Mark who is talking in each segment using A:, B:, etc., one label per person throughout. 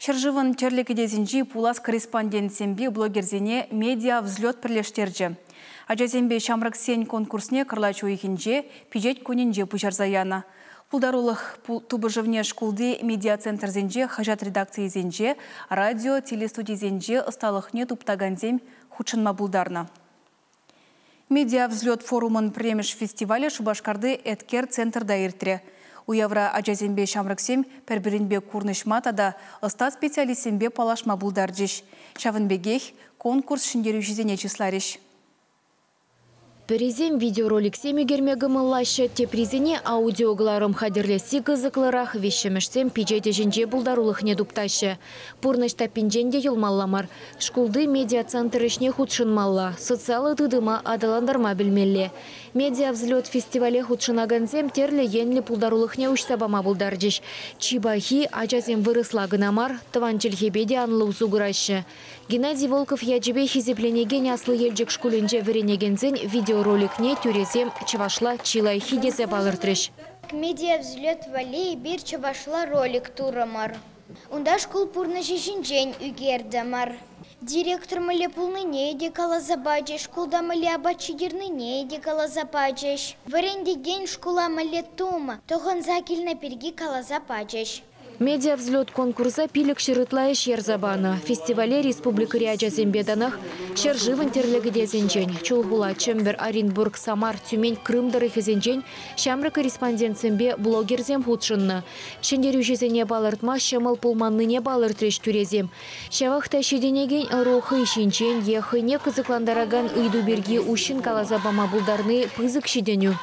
A: Ҫӗршывӑн тӗрлӗ кӗтесӗнчи пулас корреспондентсемпе блогерсене «Медиа-взлет» пӗрлештерчӗ. Ачасемпе ҫамрӑксен конкурсне кӑрлач уйӑхӗнче пичет кунӗнче пуҫарса янӑ. Пултарулӑх тупӑшӑвне шкулти медиацентрсенче, хаҫат редакцийӗсенче, радио, телестудисенче ӑсталӑхне туптакансем хутшӑнма пултарнӑ. «Медиа-взлет» форумӑн пӗрремӗш фестивалӗ Шупашкарти «Эткер» центрта иртрӗ. Уявра ачасемпе ҫамрӑксем пӗр-пӗринпе курнӑҫма тата ӑста специалистсемпе паллашма пултарчӗҫ. Ҫавӑн пекех конкурс ҫӗнтерӳҫисене чысларӗҫ.
B: Пӗрисем видеороликсем ӳкерме кӑмӑллаҫҫӗ, теприсене аудиокӑларӑм хатӗрлесси кӑсӑклӑрах, виҫҫӗмӗшсем пичет ӗҫӗнче пултарулӑхне туптаҫҫӗ. Пурнӑҫ таппинчен те юлмалла мар. Шкулти медиацентр ӗҫне хутшӑнмалла, социаллӑ тытӑма аталантарма пӗлмелле. «Медиавзлет» фестивале хутшӑнакансем тӗрлӗ енлӗ пултарулӑхне уҫса пама пултарчӗҫ. Чи пахи, ачасем вырӑсла кӑна мар, тӑван чӗлхепе те анлӑ усӑ кураҫҫӗ. Геннадий Волков ячӗпе хисепленекен Аслӑ Елчӗк шкулӗнче вӗренекенсен видеороликне тӳресем чӑвашла чи лайӑххи тесе палӑртрӗҫ.
C: «Медиавзлет» валли эпир чӑвашла ролик турӑмӑр. Унта шкул пурнӑҫӗ ҫинчен ӳкертӗмӗр. Директор мӗнле пулнине те каласа пачӗҫ, шкулта мӗнле апат ҫитернине те каласа пачӗҫ. Вӗрентекен шкула мӗнле тум тӑхӑнса килнӗ пирки каласа пачӗҫ.
B: «Медиавзлет» конкурса 500 ытла ӗҫ ярса панӑ. Фестивале республикӑри ачасемпе танах ҫӗршывӑн тӗрлӗ кӗтесӗнчен, Чулхула, Чӗмпӗр, Оренбург, Самар, Тюмень, Крым тӑрӑхӗсенчен ҫамрӑк корреспондентсемпе блогерсем хутшӑннӑ. Ҫӗнтерӳҫӗсене палӑртма ҫӑмӑл пулманнине палӑртрӗҫ тӳресем. Ҫавах та ҫитӗнекен ӑру хӑй ҫинчен е хӑйне кӑсӑклантаракан ыйту пирки уҫҫӑн каласа пама пултарни пысӑк ҫитӗнӳ.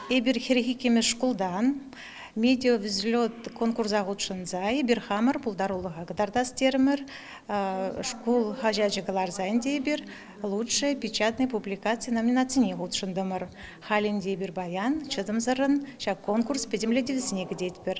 D: Эпир 42-мӗш шкултан «Медиавзлет» конкурса хутшӑнса эпир хамӑр пултарулӑха кӑтартас терӗмӗр. Шкул хаҫачӗ кӑларса ӗнтӗ эпир «Лучшая печатная публикация» номинацине хутшӑнтӑмӑр. Халь ӗнтӗ эпир паян чӑтӑмсӑррӑн ҫак конкурс пӗтӗмлетӗвӗсене кӗтетпӗр.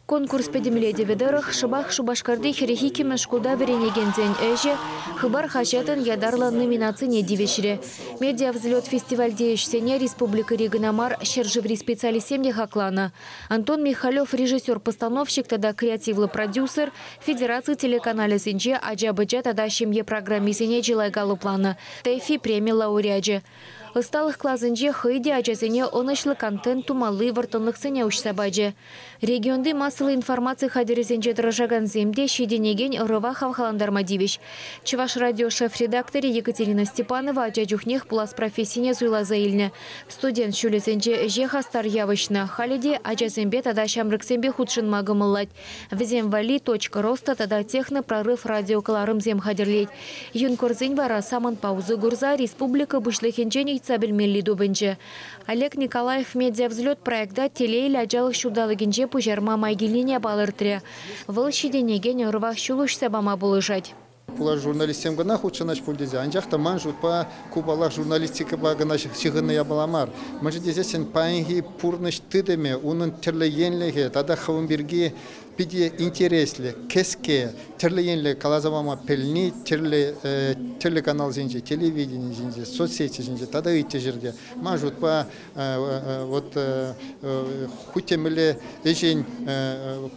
B: Конкурс пӗтӗмлетӗвӗ тӑрӑх шӑпах Шупашкарти 42-мӗш шкулта вӗренекенсен ӗҫӗ «Хыпар» хаҫатӑн ятарлӑ номинацине тивӗҫрӗ. «Медиавзлет» фестивальте ӗҫсене республикӑри кӑна мар, ҫӗршыври специалистсем те хакланӑ. Антон Михалев режиссер-постановщик тата креативлӑ продюсер федераци телеканалӗсенче ача-пӑча тата ҫемье программисене чылай калӑпланӑ. ТЭФИ преми лауреачӗ. Ӑсталӑх класӗнче хӑй те ачасене ӑнӑҫлӑ контент тумалли вӑрттӑнлӑхсене уҫса пачӗ. Регионти массӑллӑ информаци хатӗрӗсенче тӑрӑшакансем те ҫитӗнекен ӑрӑва хавхалантарма тивӗҫ. Чӑваш радио шеф-редакторӗ Екатерина Степанова ача чухнех пулас профессине суйласа илнӗ. Студент ҫулӗсенче ӗҫе хастар явӑҫнӑ. Халӗ те ачасемпе тата ҫамрӑксемпе хутшӑнма кӑмӑллать. Вӗсем валли «Точка роста» тата «Технопрорыв» радиокӑларӑмсем хатӗрлет. Юнкорсен вара самантпа усӑ курса республика Пуҫлӑхӗнчен ыйтса пӗлмелли тупӑнчӗ. Олег Николаев «Медиавзлет» проекта телейлӗ ачалӑх ҫулталӑкӗнче пуҫарма май килнине палӑртрӗ. Вӑл ҫитӗнекен ӑрӑвах ҫул уҫса пама пулӑшать.
E: Пулас журналистсем кӑна хутшӑнаҫ пуль тесе, анчах та ман шутпа ку паллах журналистикӑпа кӑна ҫыхӑннӑ япала мар. Мӗншӗн тесессӗн паянхи пурнӑҫ тытӑмӗ, унӑн тӗрлӗ енлӗхӗ тата хӑвӑн пирки питӗ интереслӗ, кӗске, тӗрлӗ енлӗ каласа пама пӗлни тӗрлӗ каналсенче, телевидени ҫинче, соцсети ҫинче тата ытти ҫӗрте. Ман шутпа, вот хуть те мӗнле ӗҫӗн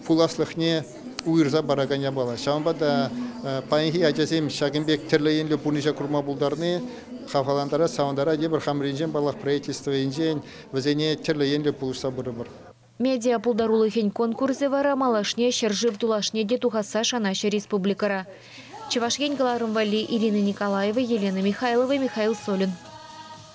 E: пуласлӑхне уйӑрса паракан япала. Ҫавӑнпа та паянхи ачасем ҫакӑн пек тӗрлӗ енлӗ пурнӑҫа курма пултарни хавхалантарать, савӑнтарать. Эпир хамӑр енчен, паллах, правительство енчен вӗсене тӗрлӗ енлӗ пулӑшса пырӑпӑр.
B: Медиа пултарулӑхӗн конкурсӗ вара малашне ҫӗршыв тулашне те тухасса шанаҫҫӗ республикӑра. Чӑваш Ен кӑларӑм валли Ирина Николаева, Елена Михайлова, Михаил Солин.